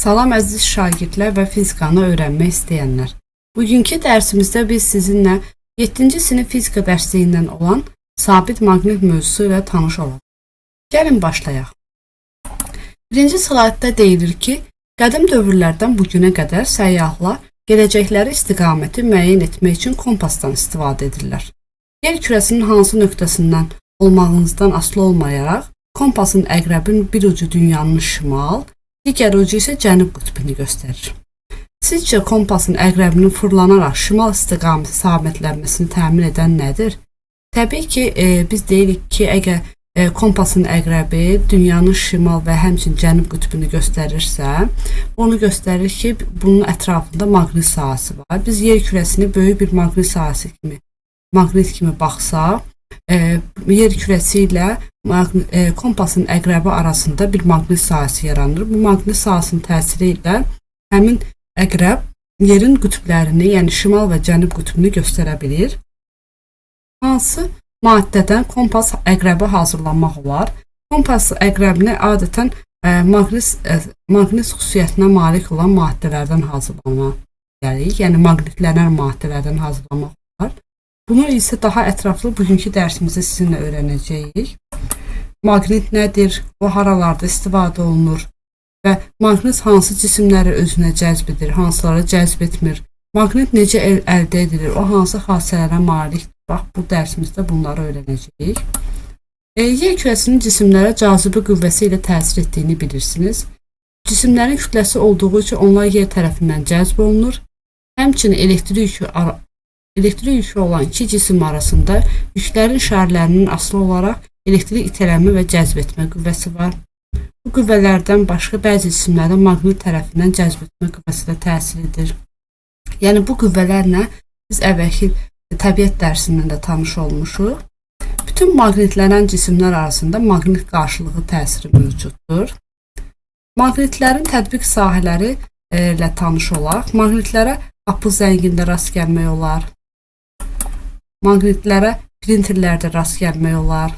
Salam əziz şagirdlər və fizikanı öyrənmək istəyənlər. Bugünkü dərsimizdə biz sizinlə 7-ci sinif fizika dərsliyindən olan sabit maqnit mövzusu ilə tanış olaq. Gəlin başlayaq. Birinci slaydda deyilir ki, qədim dövrlərdən bu günə qədər səyyahlar gələcəkləri istiqaməti müəyyən etmək üçün kompasdan istifadə edirlər. Yer kürəsinin hansı nöqtəsindən olmağınızdan asılı olmayaraq, kompasın əqrəbin bir ucu dünyanın şimal, digər ucu isə cənub qütbünü göstərir. Sizcə kompasın əqrəbinin fırlanaraq şimal istiqaməti sabitlənməsini təmin edən nədir? Təbii ki, biz deyirik ki, əgər kompasın əqrəbi dünyanın şimal və həmçinin cənub qütbünü göstərirsə, onu göstərir ki, bunun ətrafında maqnit sahəsi var. Biz yer kürəsini böyük bir maqnit sahəsi kimi, maqnit kimi baxsaq, yer kürəsi ilə kompasın əqrəbi arasında bir maqnit sahəsi yaranır. Bu maqnit sahəsinin təsiri ilə həmin əqrəb yerin qütblərini, yəni şimal və cənub qütbünü göstərə bilir. Hansı maddədən kompas əqrəbi hazırlanmaq olar? Kompas əqrəbini adətən maqnit xüsusiyyətinə malik olan maddələrdən hazırlamaq bilərik. Yəni maqnitlənən maddələrdən hazırlamaq olar. Bunu isə daha ətraflı bugünkü dərsimizdə sizinlə öyrənəcəyik. Maqnit nədir? O haralarda istifadə olunur? Və maqnit hansı cisimləri özünə cəzb edir, hansıları cəzb etmir? Maqnit necə əldə edilir? O hansı xassələrə malikdir? Bax, bu dərsimizdə bunları öyrənəcəyik. Yer kürəsinin cisimlərə cazibə qüvvəsi ilə təsir etdiyini bilirsiniz. Cisimlərin kütləsi olduğu üçün onlar yer tərəfindən cəzb olunur. Həmçinin elektrik yükü olan iki cisim arasında yüklərin şarlərinin asılı olaraq elektrik itələnmə və cəzb etmə qüvvəsi var. Bu qüvvələrdən başqa bəzi cisimlərdə maqnit tərəfindən cəzb etmə qüvvəsi də təsir edir. Yəni bu qüvvələrlə biz əvvəlki təbiət dərsindən də tanış olmuşuq. Bütün maqnitlənən cisimlər arasında maqnit qarşılığı təsiri mövcuddur. Maqnitlərin tətbiq sahələri ilə tanış olaq. Maqnitlərə qapı zəngində rast gəlmək olar. Maqnitlərə printerlərdə rast gəlmək olar.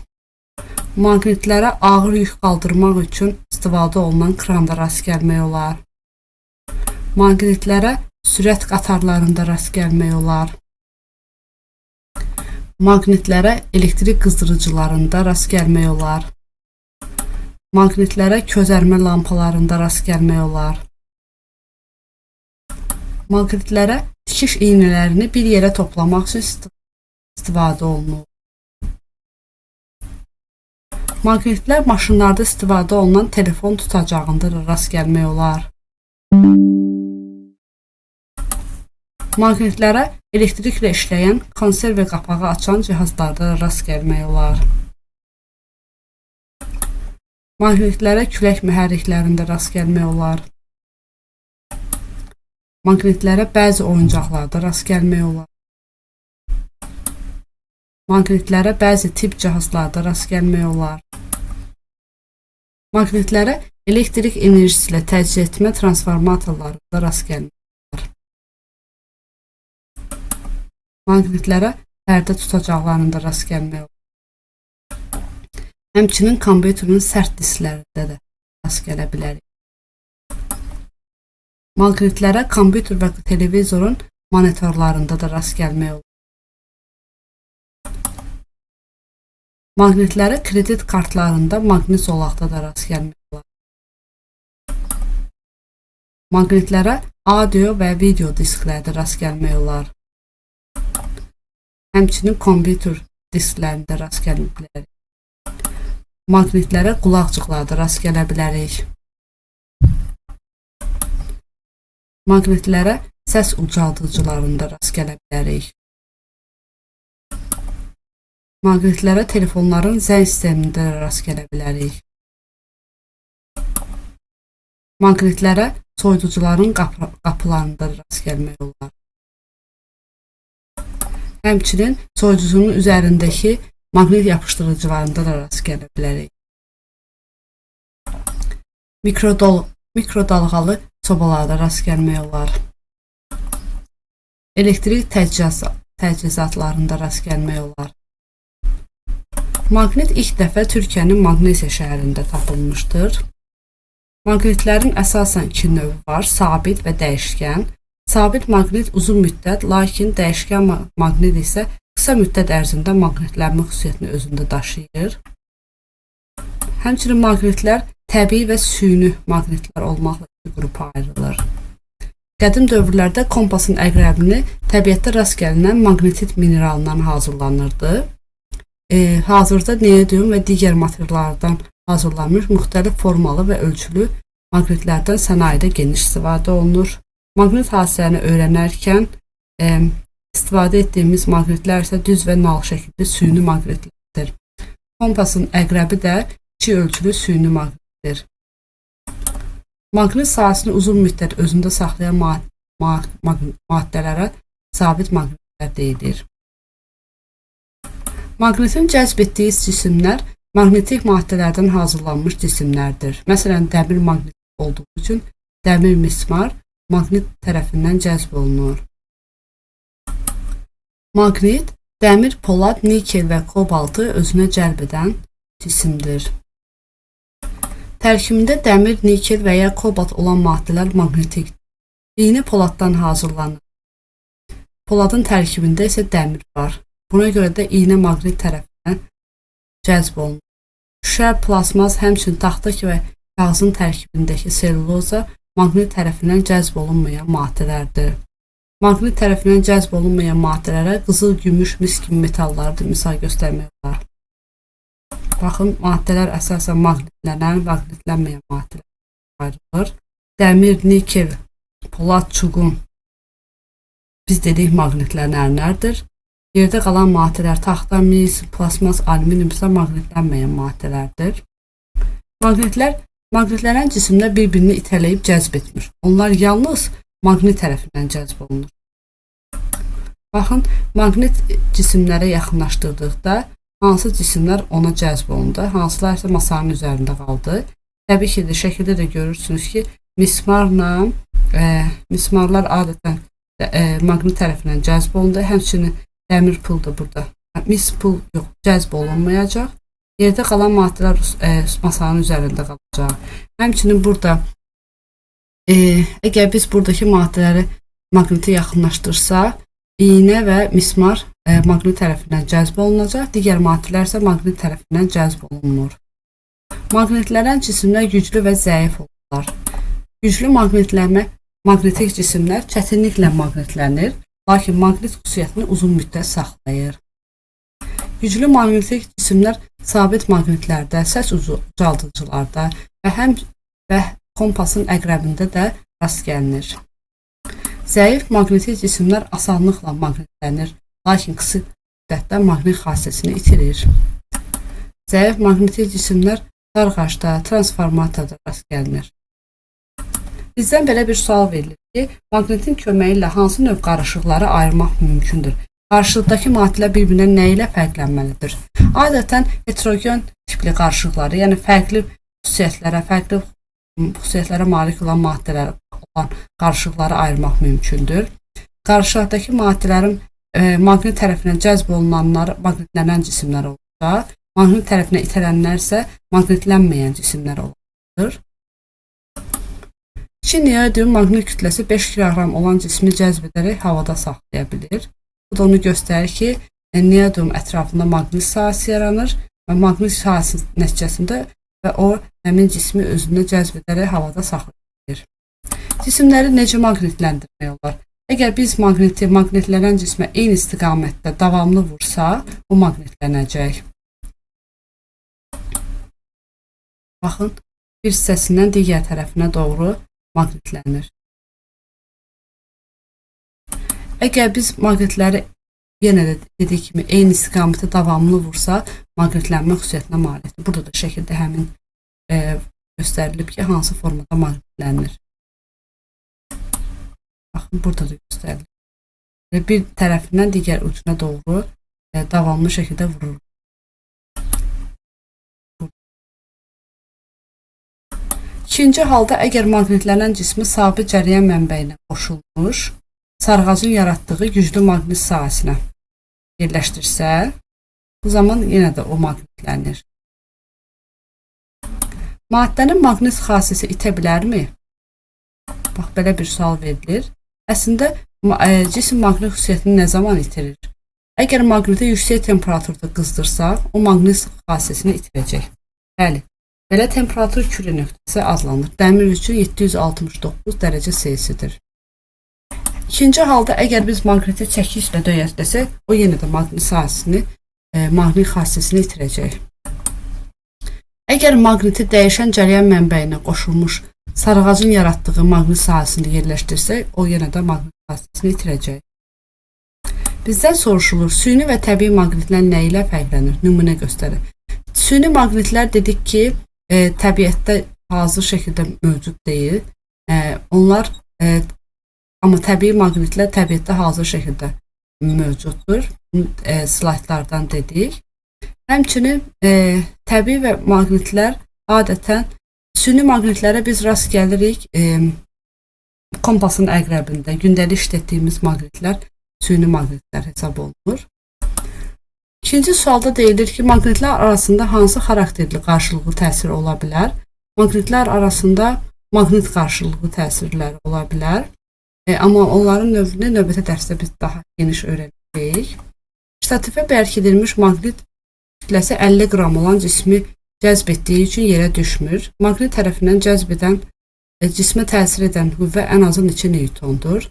Maqnitlərə ağır yük qaldırmaq üçün istifadə olunan kranda rast gəlmək olar. Maqnitlərə sürət qatarlarında rast gəlmək olar. Maqnitlərə elektrik qızdırıcılarında rast gəlmək olar. Maqnitlərə közərmə lampalarında rast gəlmək olar. Maqnitlərə tikiş iynələrini bir yerə toplamaq üçün istifadə olunur. Maqnitlər maşınlarda istifadə olunan telefon tutacağında da rast gəlmək olar. Maqnitlərə elektriklə işləyən konservə qapağı açan cihazlarda da rast gəlmək olar. Maqnitlərə külək mühərriklərində rast gəlmək olar. Maqnitlərə bəzi oyuncaqlarda rast gəlmək olar. Maqnitlərə bəzi tibb cihazlarda rast gəlmək olar. Maqnitlərə elektrik enerjisi ilə təchiz etmə transformatorlarında rast gəlmək olar. Maqnitlərə pərdə tutacaqlarında rast gəlmək olar. Həmçinin kompüterin sərt disklərində də rast gələ bilərik. Maqnitlərə kompüter və televizorun monitorlarında da rast gəlmək olar. Maqnitlərə kredit kartlarında maqnit zolaqda da rast gəlmək olar. Maqnitlərə audio və video disklərdə rast gəlmək olar. Həmçinin kompüter disklərində rast gələ bilərik. Maqnitlərə qulaqcıqlarda rast gələ bilərik. Maqnitlərə səs ucaldıcılarında rast gələ bilərik. Maqnitlərə telefonların zəng sistemində də rast gələ bilərik. Maqnitlərə soyuducuların qapılarında da rast gəlmək olar. Həmçinin soyuducunun üzərindəki maqnit yapışdırıcılarında da rast gələ bilərik. Mikrodalğalı sobalarda rast gəlmək olar. Elektrik təchizatlarında rast gəlmək olar. Maqnit ilk dəfə Türkiyənin Maqnesiya şəhərində tapılmışdır. Maqnitlərin əsasən iki növü var, sabit və dəyişkən. Sabit maqnit uzun müddət, lakin dəyişkən maqnit isə qısa müddət ərzində maqnitlənmə xüsusiyyətini özündə daşıyır. Həmçinin maqnitlər təbii və süni maqnitlər olmaqla iki qrupa ayrılır. Qədim dövrlərdə kompasın əqrəbini təbiətdə rast gəlinən maqnetit mineralından hazırlanırdı. Hazırda neodium və digər materiallardan hazırlanmış müxtəlif formalı və ölçülü maqnitlərdən sənayedə geniş istifadə olunur. Maqnit hadisələrini öyrənərkən istifadə etdiyimiz maqnitlər isə düz və nal şəkilli süni maqnitlərdir. Kompasın əqrəbi də kiçik ölçülü süni maqnitdir. Maqnit sahəsini uzun müddət özündə saxlayan maddələrə sabit maqnitlər deyilir. Maqnitin cəzb etdiyi cisimlər maqnetik maddələrdən hazırlanmış cisimlərdir. Məsələn, dəmir maqnit olduğu üçün dəmir mismar maqnit tərəfindən cəzb olunur. Maqnit dəmir, polad, nikel və kobaltı özünə cəlb edən cisimdir. Tərkibində dəmir, nikel və ya kobalt olan maddələr maqnetikdir. İynə poladdan hazırlanır. Poladın tərkibində isə dəmir var. Buna görə də iynə maqnit tərəfindən cəzb olunur. Şüşə, plasmas, həmçinin taxta və kağızın tərkibindəki selluloza maqnit tərəfindən cəzb olunmayan maddələrdir. Maqnit tərəfindən cəzb olunmayan maddələrə qızıl, gümüş, mis kimi metalları da misal göstərmək olar. Baxın, maddələr əsasən maqnitlənən, maqnitlənməyən maddələr ayrılır. Dəmir, nikel, polad, çuqun biz dedik maqnitlənənlərdir. Yerdə qalan maddələr taxta, mis, plasmas, alüminium isə maqnitlənməyən maddələrdir. Maqnitlər maqnitlənən cisimlər bir-birini itələyib cəzb etmir. Onlar yalnız maqnit tərəfindən cəzb olunur. Baxın, maqnit cisimlərə yaxınlaşdırdıqda hansı cisimlər ona cəzb olundu, hansılar isə masanın üzərində qaldı. Təbii ki, də şəkildə də görürsünüz ki, mismarla mismarlar adətən maqnit tərəfindən cəzb olundu. Həmçinin dəmir pul da burada. Mis pul yox, cəzb olunmayacaq. Yerdə qalan maddələr masanın üzərində qalacaq. Həmçinin burada əgər biz buradakı maddələri maqnitə yaxınlaşdırsaq, iynə və mismar maqnit tərəfindən cəzb olunacaq, digər maddələr isə maqnit tərəfindən cəzb olunmur. Maqnitlənən cisimlər güclü və zəif olurlar. Güclü maqnitlənmə maqnetik cisimlər çətinliklə maqnitlənir, lakin maqnit xüsusiyyətini uzun müddət saxlayır. Güclü maqnetik cisimlər sabit maqnitlərdə, səs ucaldıcılarda və kompasın əqrəbində də rast gəlinir. Zəif maqnetik cisimlər asanlıqla maqnitlənir, lakin qısa müddətdə maqnit xassəsini itirir. Zəif maqnetik cisimlər sarğaçda, transformatorda rast gəlinir. Bizdən belə bir sual verilir ki, maqnitin köməyi ilə hansı növ qarışıqları ayırmaq mümkündür? Qarışıqdakı maddələr bir-birindən nə ilə fərqlənməlidir? Adətən heterogen tipli qarışıqları, yəni fərqli xüsusiyyətlərə malik olan maddələr olan qarışıqları ayırmaq mümkündür. Qarışıqdakı maddələrin maqnit tərəfindən cəzb olunanlar maqnitlənən cisimlər olacaq, maqnit tərəfindən itələnlər isə maqnitlənməyən cisimlər olacaqdır. 2 neodium maqnit kütləsi 5 kiloqram olan cismi cəzb edərək havada saxlaya bilir. Bu da onu göstərir ki, neodium ətrafında maqnit sahəsi yaranır və maqnit sahəsi nəticəsində və o həmin cismi özünə cəzb edərək havada saxlaya bilir. Cisimləri necə maqnitləndirmək olar? Əgər biz maqniti maqnitlənən cismə eyni istiqamətdə davamlı vursaq, o maqnitlənəcək. Baxın, bir hissəsindən digər tərəfinə doğru maqnitlənir. Əgər biz maqnitləri yenə də dediyik kimi eyni istiqamətdə davamlı vursaq, maqnitlənmə xüsusiyyətinə malikdir. Burada da şəkildə həmin göstərilib ki, hansı formada maqnitlənir. Baxın, burada da göstərilir. Və bir tərəfindən digər ucuna doğru davamlı şəkildə vurur. İkinci halda əgər maqnitlənən cismi sabit cəryan mənbəyinə qoşulmuş sarğacın yaratdığı güclü maqnit sahəsinə yerləşdirsə, bu zaman yenə də o maqnitlənir. Maddənin maqnit xassəsi itə bilərmi? Bax, belə bir sual verilir. Əslində, cisim maqnit xüsusiyyətini nə zaman itirir? Əgər maqniti yüksək temperaturda qızdırsaq, o maqnit xassəsini itirəcək. Bəli, belə temperatur Küre nöqtəsi adlanır. Dəmir üçün 769 dərəcə C-sidir. İkinci halda, əgər biz maqniti çəkiclə döyəsək, o yenə də maqnit sahəsini, maqnit xassəsini itirəcək. Əgər maqniti dəyişən cəryan mənbəyinə qoşulmuş sarığacın yaratdığı maqnit sahəsini yerləşdirsək, o yenə də maqnit xassəsini itirəcək. Bizdən soruşulur, süni və təbii maqnitlər nə ilə fərqlənir? Nümunə göstərir. Süni maqnitlər dedik ki, təbiətdə hazır şəkildə mövcud deyil. Onlar amma təbii maqnitlər təbiətdə hazır şəkildə mövcuddur. Bunu slaytlardan dedik. Həmçinin təbii və maqnitlər adətən süni maqnitlərə biz rast gəlirik. Kompasın əqrəbində gündəlik işlətdiyimiz maqnitlər süni maqnitlər hesab olunur. İkinci sualda deyilir ki, maqnitlər arasında hansı xarakterli qarşılıqlı təsir ola bilər? Maqnitlər arasında maqnit qarşılıqlı təsirləri ola bilər. Amma onların növünü növbəti dərsdə biz daha geniş öyrənəcəyik. Ştativə bərkidilmiş maqnit kütləsi 50 qram olan cismi cəzb etdiyi üçün yerə düşmür. Maqnit tərəfindən cəzb edən cismə təsir edən qüvvə ən azı neçə newtondur?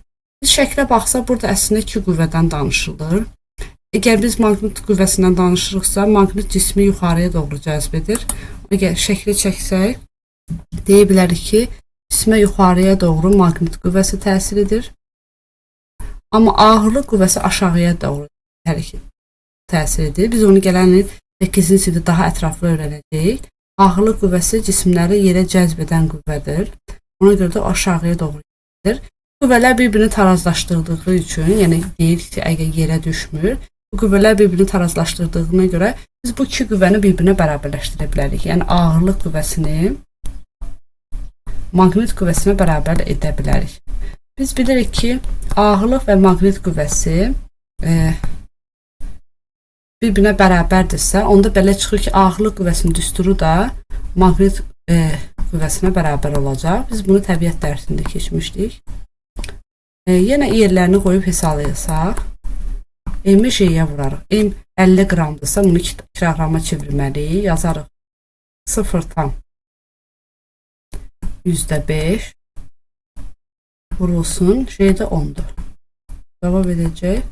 Biz şəklə baxsaq, burada əslində iki qüvvədən danışılır. Əgər biz maqnit qüvvəsindən danışırıqsa, maqnit cismi yuxarıya doğru cəzb edir. Əgər şəkli çəksək, deyə bilərik ki, cismə yuxarıya doğru maqnit qüvvəsi təsir edir. Amma ağırlıq qüvvəsi aşağıya doğru təsir edir. Biz onu gələn il 8-ci sinifdə daha ətraflı öyrənəcəyik. Ağırlıq qüvvəsi cisimləri yerə cəzb edən qüvvədir. Ona görə də o aşağıya doğru gedir. Qüvvələr bir-birini tarazlaşdırdığı üçün, yəni deyirik ki, əgər yerə düşmür, bu qüvvələr bir-birini tarazlaşdırdığına görə biz bu iki qüvvəni bir-birinə bərabərləşdirə bilərik. Yəni ağırlıq qüvvəsini maqnit qüvvəsinə bərabər edə bilərik. Biz bilirik ki, ağırlıq və maqnit qüvvəsi bir-birinə bərabərdirsə, onda belə çıxır ki, ağırlıq qüvvəsinin düsturu da maqnit qüvvəsinə bərabər olacaq. Biz bunu təbiət dərsində keçmişdik. Yenə yerlərini qoyub hesablayasaq, M-i J-yə vurarıq. M 50 qramdırsa, bunu kiloqrama çevirməliyik. Yazarıq 0,5% vurulsun. J də 10-dur. Cavab edəcək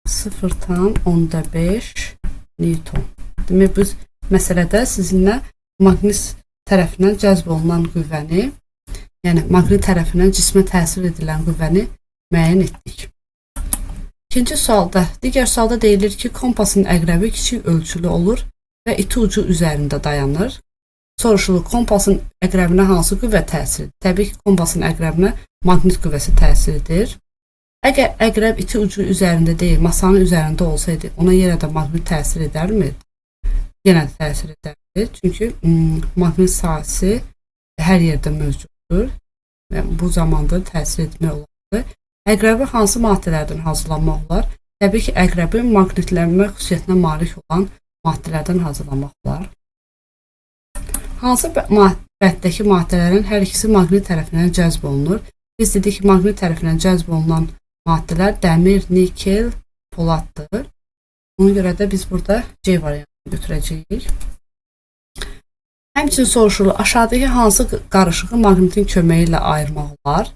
0,5 Newton. Demək, bu məsələdə sizinlə maqnit tərəfindən cəzb olunan qüvvəni, yəni maqnit tərəfindən cismə təsir edilən qüvvəni müəyyən etdik. İkinci sualda, digər sualda deyilir ki, kompasın əqrəbi kiçik ölçülü olur və iti ucu üzərində dayanır. Soruşulur, kompasın əqrəbinə hansı qüvvə təsir edir? Təbii ki, kompasın əqrəbinə maqnit qüvvəsi təsir edir. Əgər əqrəb iti ucu üzərində deyil, masanın üzərində olsaydı, ona yenə də maqnit təsir edərmi? Yenə də təsir edərdi. Çünki maqnit sahəsi hər yerdə mövcuddur və bu zamanda təsir etmək olardı. Əqrəbi hansı maddələrdən hazırlanmaq olar? Təbii ki, əqrəbi maqnitlənmə xüsusiyyətinə malik olan maddələrdən hazırlamaq olar. Hansı bənddəki maddələrin hər ikisi maqnit tərəfindən cəzb olunur? Biz dedik ki, maqnit tərəfindən cəzb olunan maddələr dəmir, nikel, poladdır. Ona görə də biz burada C variantını götürəcəyik. Həmçinin soruşulur, aşağıdakı hansı qarışığı maqnitin köməyi ilə ayırmaq olar?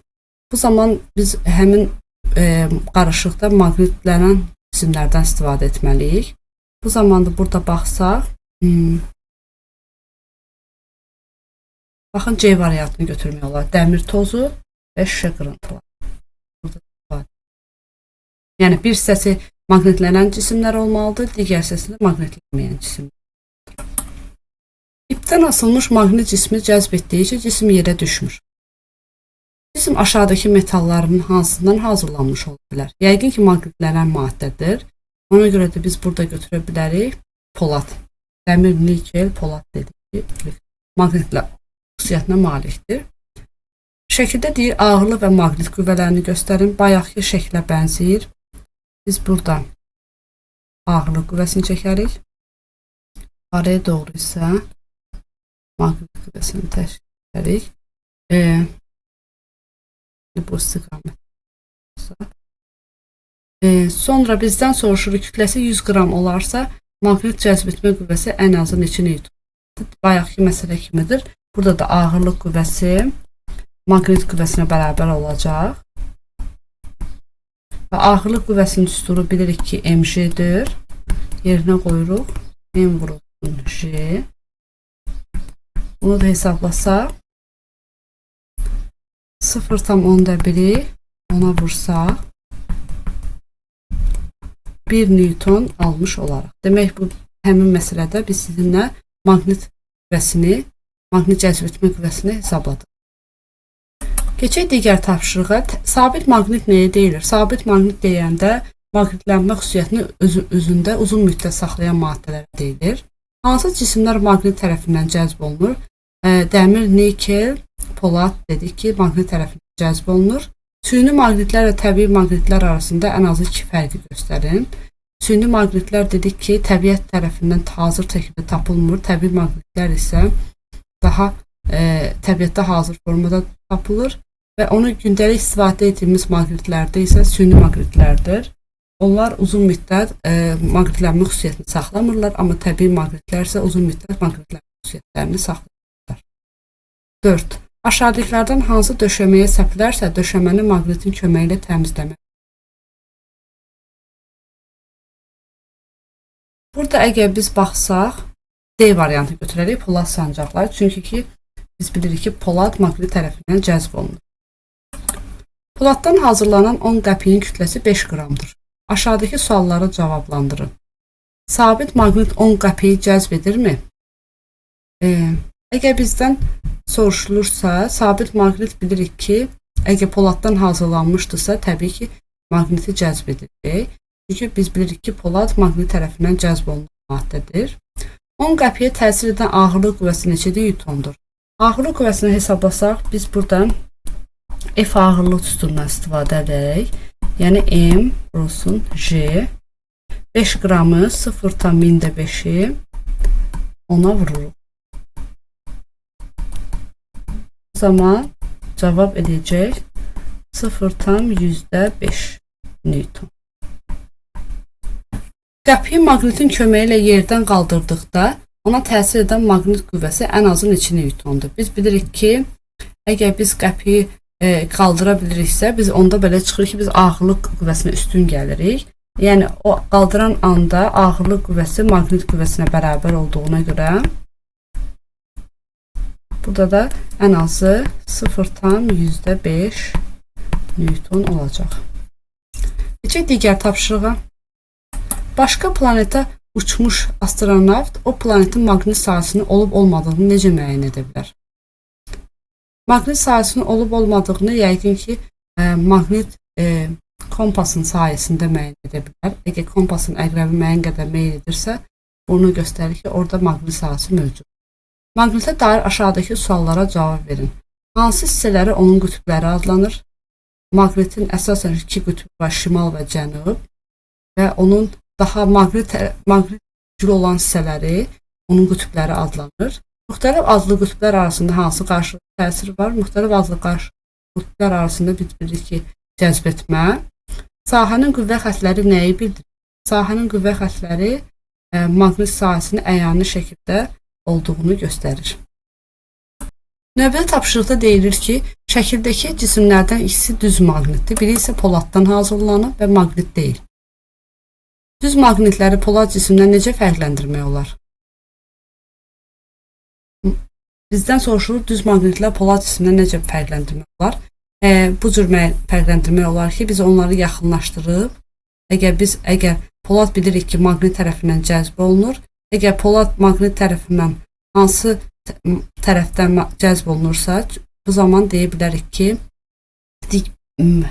Bu zaman biz həmin qarışıqda maqnitlənən cisimlərdən istifadə etməliyik. Bu zaman da burada baxsaq, baxın C variantını götürmək olar. Dəmir tozu və şüşə qırıntıları. Burada istifadə. Yəni bir hissəsi maqnitlənən cisimlər olmalıdır, digər hissəsi də maqnitlənməyən cisimlər. İpdən asılmış maqnit cismi cəzb etdikcə cisim yerə düşmür. Cisim aşağıdakı metalların hansından hazırlanmış ola bilər? Yəqin ki, maqnitlənən maddədir. Ona görə də biz burada götürə bilərik polad. Dəmir, nikel, polad dedik ki, maqnitlə xüsusiyyətinə malikdir. Şəkildə deyir, ağırlıq və maqnit qüvvələrini göstərin. Bayaqki şəklə bənzəyir. Biz burada ağırlıq qüvvəsini çəkərik. Yuxarıya doğru isə Maqnit qüvvəsini təşkil edərik. Bu istiqamət. Sonra bizdən soruşur, kütləsi 100 qram olarsa, maqnit cəzb etmə qüvvəsi ən azı neçə newton? Bayaqki məsələ kimidir. Burada da ağırlıq qüvvəsi maqnit qüvvəsinə bərabər olacaq. Və ağırlıq qüvvəsinin düsturu bilirik ki, mg-dir. Yerinə qoyuruq. M vurulsun G. Bunu da hesablasaq 0,1-i ona vursaq 1 Newton almış olaraq. Demək, bu həmin məsələdə biz sizinlə maqnit qüvvəsini, maqnit cəzb etmə qüvvəsini hesabladıq. Keçək digər tapşırığa. Sabit maqnit nəyə deyilir? Sabit maqnit deyəndə maqnitlənmə xüsusiyyətini özündə uzun müddət saxlayan maddələrə deyilir. Hansı cisimlər maqnit tərəfindən cəzb olunur? Dəmir, nikel, polad dedik ki, maqnit tərəfindən cəzb olunur. Süni maqnitlər və təbii maqnitlər arasında ən azı iki fərqi göstərin. Süni maqnitlər dedik ki, təbiət tərəfindən hazır şəkildə tapılmır. Təbii maqnitlər isə daha təbiətdə hazır formada tapılır və onu gündəlik istifadə etdiyimiz maqnitlərdə isə süni maqnitlərdir. Onlar uzun müddət maqnitlənmə xüsusiyyətini saxlamırlar, amma təbii maqnitlər isə uzun müddət maqnitlənmə xüsusiyyətlərini saxlayırlar. 4. Aşağıdakılardan hansı döşəməyə səpilərsə, döşəməni maqnitin köməyi ilə təmizləmək. Burada əgər biz baxsaq, D variantı götürərək polad sancaqları. Çünki ki, biz bilirik ki, polad maqnit tərəfindən cəzb olunur. Poladdan hazırlanan 10 qəpiyin kütləsi 5 qramdır. Aşağıdakı sualları cavablandırın. Sabit maqnit 10 qəpiyi cəzb edirmi? Əgər bizdən soruşulursa, sabit maqnit bilirik ki, əgər poladdan hazırlanmışdırsa, təbii ki, maqniti cəzb edəcək. Çünki biz bilirik ki, polad maqnit tərəfindən cəzb olunan maddədir. 10 qəpiyə təsir edən ağırlıq qüvvəsi neçə newtondur? Ağırlıq qüvvəsini hesablasaq, biz buradan F ağırlıq düsturundan istifadə edərək, yəni M vurulsun J, 5 qramı 0,5-i ona vururuq. O zaman cavab edəcək 0,5 Newton. Qəpiyi maqnitin köməyi ilə yerdən qaldırdıqda ona təsir edən maqnit qüvvəsi ən azı neçə Newtondur? Biz bilirik ki, əgər biz qəpiyi qaldıra biliriksə, biz onda belə çıxır ki, biz ağırlıq qüvvəsinə üstün gəlirik. Yəni, o qaldıran anda ağırlıq qüvvəsi maqnit qüvvəsinə bərabər olduğuna görə burada da ən azı 0,5 Newton olacaq. Keçək digər tapşırığa. Başqa planetə uçmuş astronavt o planetin maqnit sahəsinin olub-olmadığını necə müəyyən edə bilər? Maqnit sahəsinin olub-olmadığını yəqin ki, maqnit kompasın sayəsində müəyyən edə bilər. Əgər kompasın əqrəbi müəyyən qədər meyl edirsə, bunu göstərir ki, orada maqnit sahəsi mövcuddur. Maqnitə dair aşağıdakı suallara cavab verin. Hansı hissələri onun qütbləri adlanır? Maqnitin əsasən iki qütbü var, şimal və cənub və onun daha maqnit güclü olan hissələri onun qütbləri adlanır. Müxtəlif adlı qütblər arasında hansı qarşılıqlı təsir var? Müxtəlif adlı qütblər arasında biz bilirik ki, cəzb etmə. Sahənin qüvvə xəttləri nəyi bildirir? Sahənin qüvvə xəttləri maqnit sahəsinin əyani şəkildə olduğunu göstərir. Növbəti tapşırıqda deyilir ki, şəkildəki cisimlərdən ikisi düz maqnitdir, biri isə poladdan hazırlanıb və maqnit deyil. Düz maqnitləri polad cisimdən necə fərqləndirmək olar? Bizdən soruşulur, düz maqnitlər polad cisimdən necə fərqləndirmək olar? Bu cür fərqləndirmək olar ki, biz onları yaxınlaşdırıb, əgər polad bilirik ki, maqnit tərəfindən cəzb olunur, əgər polad maqnit tərəfindən hansı tərəfdən cəzb olunursa, bu zaman deyə bilərik ki,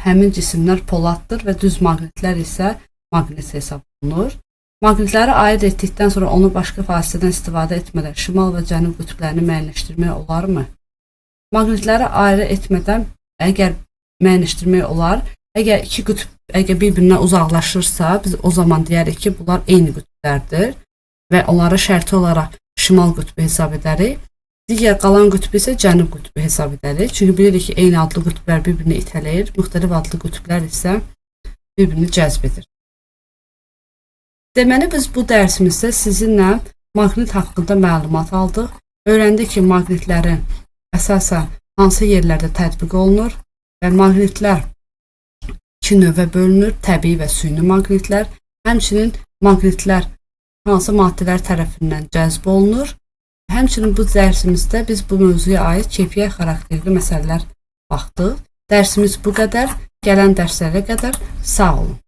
həmin cisimlər poladdır və düz maqnitlər isə maqnit hesab olunur. Maqnitləri ayırd etdikdən sonra onu başqa vasitədən istifadə etmədən şimal və cənub qütblərini müəyyənləşdirmək olarmı? Maqnitləri ayrı etmədən əgər müəyyənləşdirmək olar, əgər iki qütb əgər bir-birindən uzaqlaşırsa, biz o zaman deyərik ki, bunlar eyni qütblərdir və onları şərti olaraq şimal qütbü hesab edərik. Digər qalan qütbü isə cənub qütbü hesab edərik. Çünki bilirik ki, eyni adlı qütblər bir-birini itələyir, müxtəlif adlı qütblər isə bir-birini cəzb edir. Deməli, biz bu dərsimizdə sizinlə maqnit haqqında məlumat aldıq. Öyrəndik ki, maqnitlərin əsasən hansı yerlərdə tətbiq olunur və maqnitlər iki növə bölünür: təbii və süni maqnitlər. Həmçinin maqnitlər hansı maddələr tərəfindən cəzb olunur. Həmçinin bu dərsimizdə biz bu mövzuya aid keyfiyyət xarakterli məsələlər baxdıq. Dərsimiz bu qədər. Gələn dərslərə qədər sağ olun.